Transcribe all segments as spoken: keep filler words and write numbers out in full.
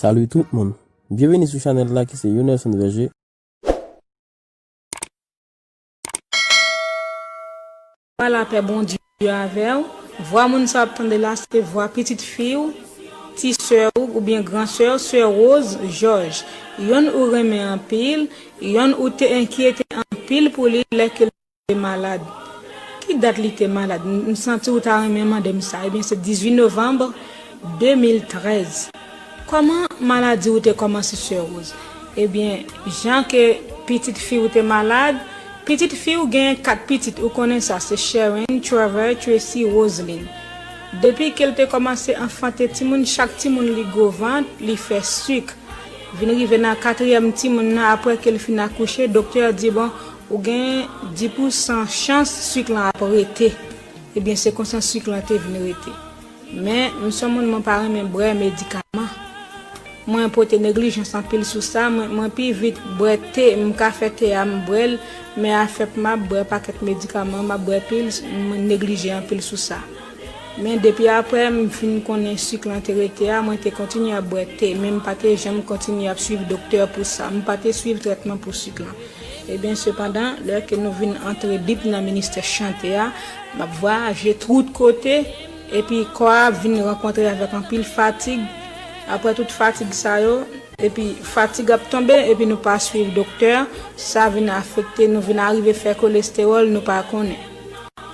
Salut tout moun. Byenveni sou chanèl la ki se Yonerson Verger. Lapè Bondye avè w. Vwa moun sa w ap tande la se vwa pitit fi w, ti sè w oubyen gran sè w, sè Rose Georges. Yonn ou renmen anpil, yonn ou te enkyete anpil pou li lè ke te malad. Ki dat li te malad? M, m santi w ta renmen mande m sa. Ebyen, se dizuit novanm de mil trèz. Kòman maladi w te kòmanse, sè Rose? Ebyen, jan ke pitit fi w te malad, pitit fi w genyen kat pitit, ou konnen sa, se Sharon, Trevor, Tracy, Roseline. Depi ke l te kòmanse anfante timoun, chak timoun li gwo vant, li fè sik. Vin rive nan katriyèm timoun nan, apre ke l fin akouche, doktè a di, bon, ou gen dis pousan chans sik lan ap rete. Ebyen, se konsa sik lan te vin rete. Men, m se yon moun, mwen pa renmen bwè medikaman. Mwen pote neglijans anpil sou sa, mwen, mwen pi vit bwè te, m ka fè te a, m bwè l, men afè pou m ap bwè pakèt medikaman, m ap bwè pil, mwen neglije anpil sou sa. Men depi apre m fin konnen sik lan te rete a, mwen te kontinye ap bwè te, men m pa te janm kontinye ap swiv doktè pou sa. M pa te swiv trètman pou sik lan. Ebyen, sepandan, lè ke nou vin antre deep nan ministè chante a, m ap vwayaje tout kote, epi kò a ap vin rankontre avèk anpil fatig. Apre tout fatig sa yo, epi fatig ap tonbe, epi nou pa swiv doktè, sa vin afekte nou, vin arive fè kolestewòl, nou pa konnen.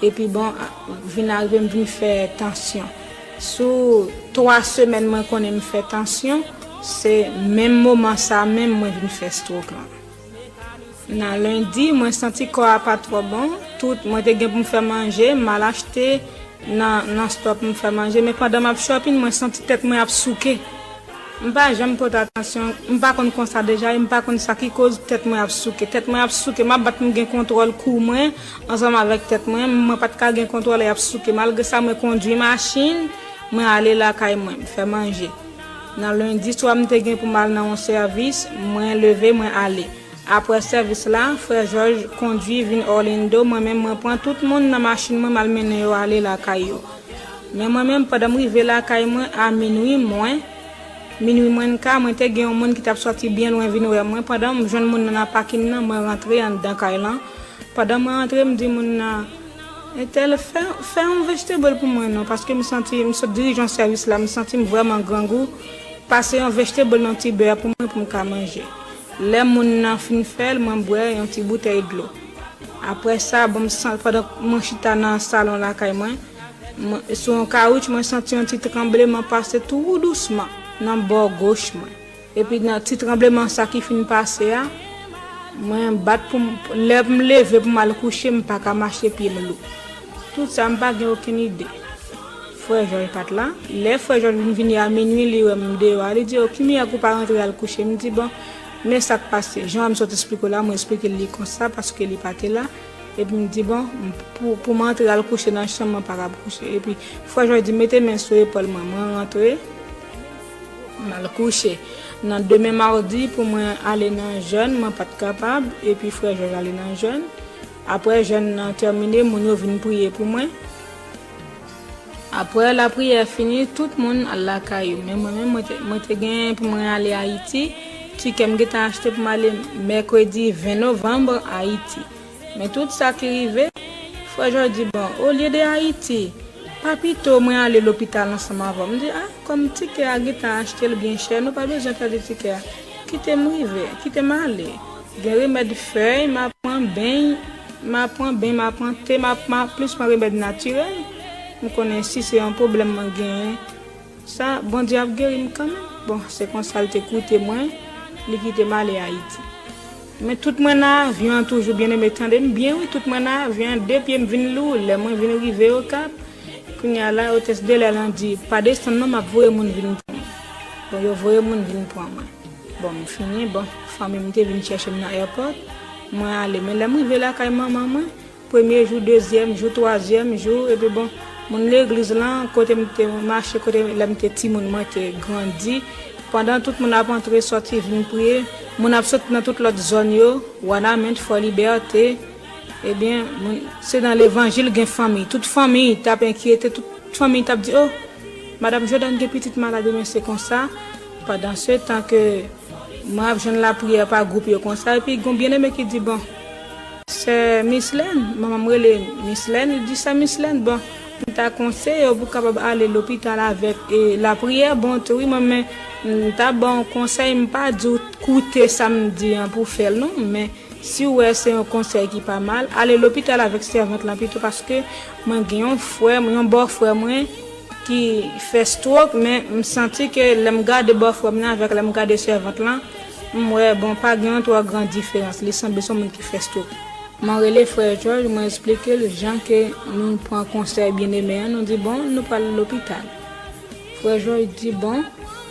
Epi bon, a, vin arive m vin fè tansyon. Sou twa semèn mwen konnen m fè tansyon, se menm moman sa menm mwen vin fè stroke lan. Nan lendi, mwen santi kò a pa twò bon. Tout, mwen te gen pou m fè manje, m al achte nan, nan stòp m fè manje. Men pandan m ap shopping, mwen santi tèt mwen ap souke. M pa janm pote atansyon, m pa konn konsa deja, e m pa konn sa ki koz tèt mwen ap souke. Tèt mwen ap souke, m ap bat pou m gen kontwòl kou mwen, ansanm avèk tèt mwen, mwen pa t ka gen kontwòl e ap souke. Malgre sa, mwen kondwi machin, mwen ale lakay mwen, m fè manje. Nan lendi swa, m te gen pou m al nan yon sèvis, mwen leve, mwen ale. Apre sèvis la, frè Jòj kondwi vin Orlando, mwen menm mwen pran tout moun nan machin mwen, m al mennen yo ale lakay yo. Men mwen menm, pandan m rive lakay mwen a minwi mwen, minwi mwens ka, mwen te gen yon moun ki t ap sòti byen lwen vin wè mwen. Pandan m jwenn moun nan nan pakin nan, mwen rantre anndan kay lan. Pandan mwen rantre, m di moun nan, entèl, fè, fè yon vegetable pou mwen non, paske m santi, m sot dirije yon sèvis la, m santi m vrèman grangou. Pase yon vegetable nan ti bè pou mwen pou m ka manje. Lè moun nan fin fè l, mwen bwè yon ti boutèy dlo. Apre sa, bon, m san-, pandan mwen chita nan salon lakay mwen, mwen, sou yon kawouch, mwen santi yon ti tranbleman pase tou dousman nan bò goch mwen. Epi nan ti tranbleman sa ki fin pase a, mwen bat pou m, lè m leve pou m al kouche, m pa ka mache, pye m lou. Tout sa, m pa gen okenn ide. Frè Jòj pa t la. Lè frè Jòj vin vini a minwi, li wè m deyò a, li di, "O, ki miyè ke w pa rantre al kouche?" M di, "Bon, men sa k pase." Jan m sot esplike w la, mwen esplike l li konsa, paske li pa te la. Epi m di, "Bon, m, pou, pou m antre al kouche nan chanm, mwen pa kab kouche." Epi frè Jòj di, "Mete men sou epòl mwen." Mwen rantre, m al kouche. Nan demen mawdi, pou mwen ale nan jèn, mwen pa t kapab. Epi frè Jòj ale nan jèn. Apre jèn nan tèmine, moun yo vin priye pou mwen. Apre lapriyè fini, tout moun al lakay yo. Men mwen menm, mwen te, mwen te gen pou mwen ale Ayiti. Tikè m gentan achte pou m ale mèkredi ven novanm Ayiti. Men tout sa ki rive, frè Jòj di, "Bon, olye de Ayiti, pa pito mwen ale lopital ansanm avè w?" M di, "A, kòm tikè a gentan achte l byen chè, nou pa bezwen pèdi tikè a. Kite m rive, kite m ale. Gen remèd fèy, m a pran beny, m a pran beny, m a pran te, m a, m a plis pran remèd natirèl. M konnen si se yon pwoblèm mwen genyen, sa, Bondye ap geri m kanmenm." Bon, se konsa l te koute mwen, li kite m ale Ayiti. Men tout mwen nan avyon an toujou, byeneme, tande m byen wi, tout mwen nan avyon an, de pye m vin lou, lè mwen vin rive Okap, kounye a la, otès de lè lan di, "Pa desann non, m ap voye moun vin pran w." Bon, yo voye moun vin pran mwen. Bon, m fini, bon, fanmi m te vin chèche m nan airport, mwen ale, men lè m rive lakay manman mwen, premye jou, dezyèm jou, twazyèm jou, epi bon, moun legliz lan, kote m te mache, kote lè m te timoun, mwen te grandi. Pandan tout moun ap antre, sòti, vin priye, moun ap sot nan tout lòt zòn yo, Wanament, Fò Libète, ebyen, moun, se nan levanjil gen fanmi. Tout fanmi t ap enkyete, tout fanmi t ap di, "O, madanm Jordan gen pitit malad," men se konsa. Pandan se tan ke mwen ap jwenn lapriyè pa gwoup yo konsa, epi gon byeneme ki di, "Bon, sè Mislèn," manman m rele Mislèn, li di, "Sè Mislèn, bon, m ta konseye w pou w kapab ale lopital avèk, e, lapriyè." Bon, tou wi, mwen, men, m ta ba w konsèy, m pa di w koute sa m di an pou w fè l, non, men si w wè se yon konsèy ki pa mal, ale lopital avèk sèvant lan pito, paske mwen gen yon frè, yon bòfrè mwen ki fè stroke, men m santi ke lè m gade bòfrè m nan avèk lè m gade sèvant lan, m wè, bon, pa gen yon twò gran diferans, li sanble se yon moun ki fè stroke. Mwen rele frè Jòj, mwen eksplike l jan ke nou pran konsèy byeneme an, nou di, "Bon, nou pral lopital." Frè Jòj di, "Bon,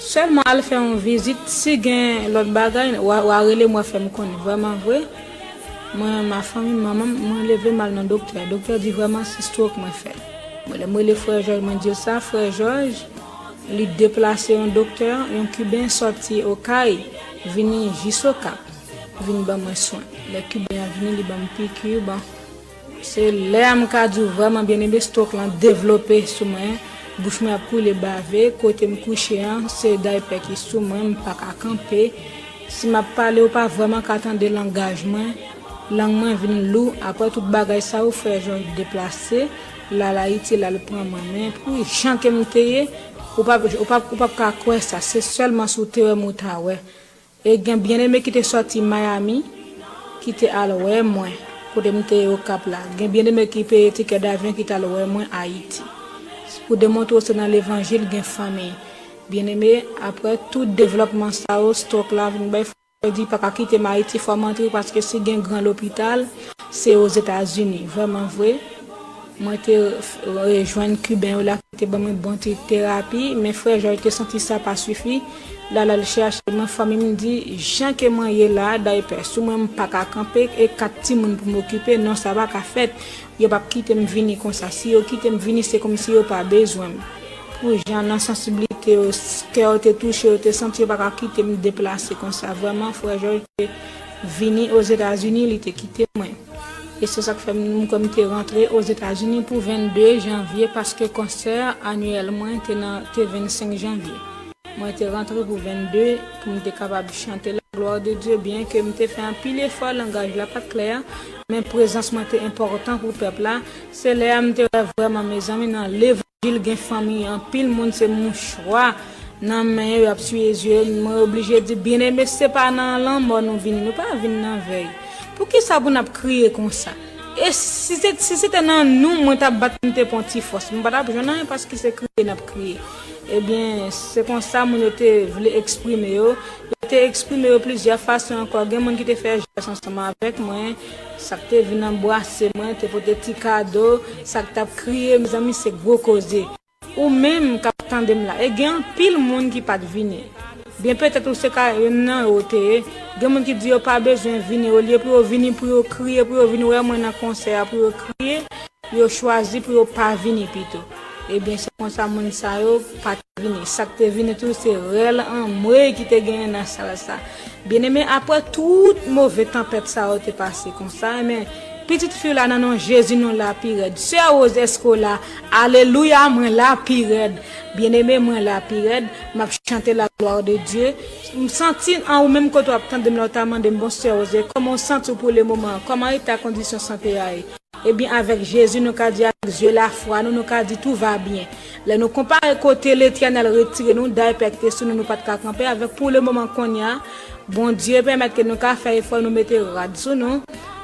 sèlman al fè yon vizit, si gen lòt bagay, w a, w a rele m, w a fè m konnen." Vrèman vre, mwen, ma fanmi, manman m, mwen leve m al nan doktè. Doktè di vrèman se stroke mwen fè. Mwen, lè m rele frè Jòj, mwen di l sa, frè Jòj, li deplase yon doktè, yon Kiben sòti Okay, vini jis Okap, vin ban mwen swen. Lè Kiben an vini, li ban m piki, bon. Se lè a m ka di w vrèman byeneme stroke lan devlope sou mwen. Bouch mwen ap koule bave, kote m kouche an, se daypè ki sou mwen, m pa ka kanpe. Si m ap pale, ou pa vrèman ka tande langaj mwen. Lang mwen vin lou. Apre tout bagay sa yo, frè Jòj deplase, l al Ayiti, l al pran mwen. Men pou jan ke m te ye, ou p ap, ou p ap, ou p ap ka kwè sa. Se sèlman si w te wè m ou ta wè. E gen byeneme ki te sòti Miami, ki te al wè mwen, kote m te ye Okap la. Gen byeneme ki peye tikè davyon ki t al wè mwen Ayiti. Pou demontre w se nan levanjil gen fanmi. Byeneme, apre tout devlòpman sa yo, stroke la vin bay fò di pa ka kite m Ayiti, fò m antre paske si gen gran lopital, se Ozetazini. Vrèman vre, mwen te rejwenn Kiben yo la ki te ban mwen bon ti terapi, men frè Jòj te santi sa pa sifi. L al, al chèche mwen, fanmi m di, jan ke mwen ye la, daypè sou mwen, m pa ka kanpe, e kat timoun pou m okipe, non, sa pa ka fèt. Yo p ap kite m vini konsa. Si yo kite m vini, se kòmsi yo pa bezwen m. Pou jan nan sansiblite yo, s-, kè yo te touche, yo te santi yo pa ka kite m deplase konsa. Vrèman, frè Jòj te vini Ozetazini, li te kite mwen. E se sa k fè m, m kwè m te rantre Ozetazini pou vennde janvye, paske konsè anyèl mwen te nan, te vennsenk janvye. Mwen te rantre pou vennde, pou m te kapab chante la gloire de Dieu, byen ke m te fè anpil efò, langaj la pa t klè, men prezans mwen te enpòtan pou pèp la. Se lè a m te wè vrèman, mezanmi, nan levanjil gen fanmi, anpil moun se mouchwa nan men yo, y ap siye zye yo. Mwen oblije di, byeneme, se pa nan lanmò nou vini, nou pa vin nan vèy. Poukisa pou n ap kriye konsa? E si se, si se te nan nou, mwen t ap bat, m te pran ti fòs. M pa t ap jwenn anyen paske se kriye n ap kriye. Ebyen, se konsa moun yo te vle eksprime yo. Yo te eksprime yo plizyè fason ankò. Gen moun ki te fè jès ansanm avèk mwen. Sa k te vin anbrase mwen, te pote ti kado. Sa k t ap kriye, mezanmi, se gwo koze. Ou menm k ap tande m la, e gen anpil moun ki pa t vini. Byen petèt ou se ka youn nan yo te ye. Gen moun ki di yo pa bezwen vini, olye pou yo vini pou yo kriye, pou yo vin wè mwen nan konsè a, pou yo kriye, yo chwazi pou yo pa vini pito. Ebyen, se konsa moun sa yo pa t vini. Sa k te vini tou, se rèl anmwey ki te genyen nan sal sa. Byeneme, apre tout move tanpèt sa yo te pase konsa, men pitit fi w la nan non Jezi, nou la pi rèd. Sè Rose, èske w la? Alelouya, mwen la pi rèd. Byeneme, mwen la pi rèd. M ap chante la gloire de Dieu. M santi an ou menm kote w ap tande m la, w ta mande m, bon, sè Rose, kòman w santi w pou le moman? Kòman eta kondisyon sante a ye? Ebyen, avèk Jezi, nou ka di, avèk zye lafwa nou, nou ka di, tout va bien. Lè nou konpare kote Letènèl retire nou, daypè ki te sou nou, nou pa t ka kanpe, avèk pou le moman kounye a, Bondye pèmèt ke nou ka fè efò, nou mete rad sou nou.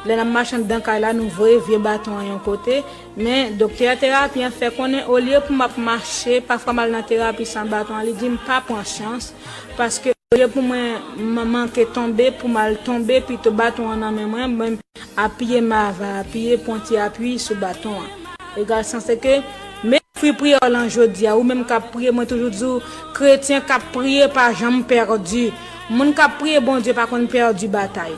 Lè n ap mache anndan kay la, nou voye vye baton an yon kote. Men, doktè terapi an fè konnen, olye pou m ap mache, pafwa m al nan terapi san baton an, li di m pa pran chans, paske olye pou mwen m-, manke tonbe, pou m al tonbe, pito baton an nan men mwen, mwen apiye m ava apiye, pran ti api sou baton an. Egal sa se ke, men fwi priyè w lan jodi a, ou menm k ap priye, mwen toujou di w, kretyen k ap priye pa janm pèdi. Moun k ap priye Bondye pa konn pèdi batay.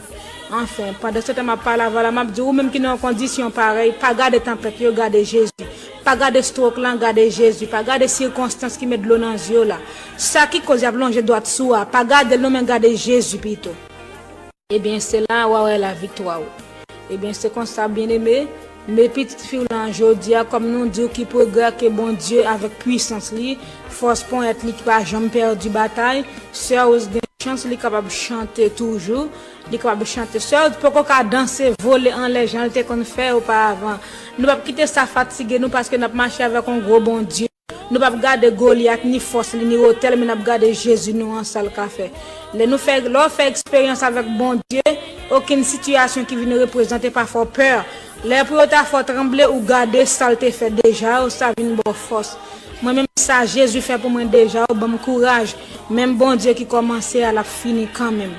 Anfen, pandan se tan m ap pale avè w la, m ap di w, ou menm ki nan yon kondisyon parèy, pa gade tanpèt yo, gade Jezi. Pa gade stroke lan, gade Jezi. Pa gade sikonstans ki met dlo nan zye w la. Sa ki koz y ap lonje dwat sou w a, pa gade l non, men gade Jezi pito. Ebyen, se la w a wè laviktwa w. Ebyen, se konsa, byeneme, Men pitit fi w lan jodi a, kòm nou di w ki pwogrè ke Bondye avèk pwisans li, fòs ponyèt li ki pa janm pèdi batay, sè Rose gen chans li kapab chante toujou, li kapab chante. Sè Rose poko ka danse, vole anlè jan l te konn fè oparavan. Nou p ap kite sa fatige nou paske n ap mache avèk yon gwo Bondye. Nou p ap gade Golyat, ni fòs li, ni wotè l, men n ap gade Jezi nou an, sa l ka fè. Lè nou fè, lè w fè eksperyans avèk Bondye, okenn sitiyasyon ki vin reprezante pa fè w pè. Lè pou yo ta fè w tranble, ou gade sa l te fè deja, ou sa vin ba w fòs. Mwen menm sa Jezi fè pou mwen deja, ou ban m kouraj. Menm Bondye ki kòmanse a, l ap fini kanmenm.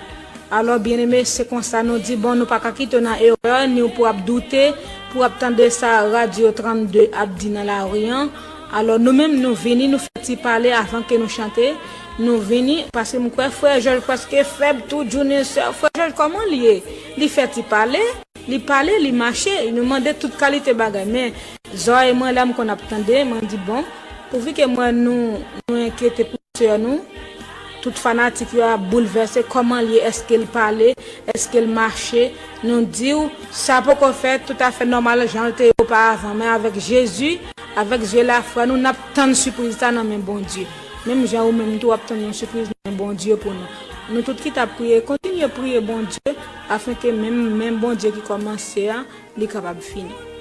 Alò, byeneme, se konsa nou di, bon, nou pa ka kite w nan erè, ni w pou ap doute, pou w ap tande sa Radyo trannde ap di nan lari an. Alò, nou menm, nou vini, nou fè ti pale avan ke nou chante. Nou vini, paske m kwè frè Jòj prèske fèb, tout jounen sè. Frè Jòj, kòman l ye? Li fè ti pale, li pale, li mache, nou mande tout kalite bagay. Men, zòrèy mwen la, m konn ap tande, mwen di, bon, pouvi ke mwen nou, nou enkyete pou sè nou, tout fanatik yo ap boulvèse, kòman l ye, èske l pale, èske l mache, nou di w, sa poko fèt toutafè nòmal jan l te ye oparavan, men avèk Jezi, avèk zye lafwa nou, n ap tann sipriz sa nan men Bondye. Menm jan ou menm tou w ap tann yon sipriz nan men Bondye pou nou. Nou tout ki t ap priye, kontinye priye Bondye, afenke menm men Bondye ki kòmanse a, li kapab fini.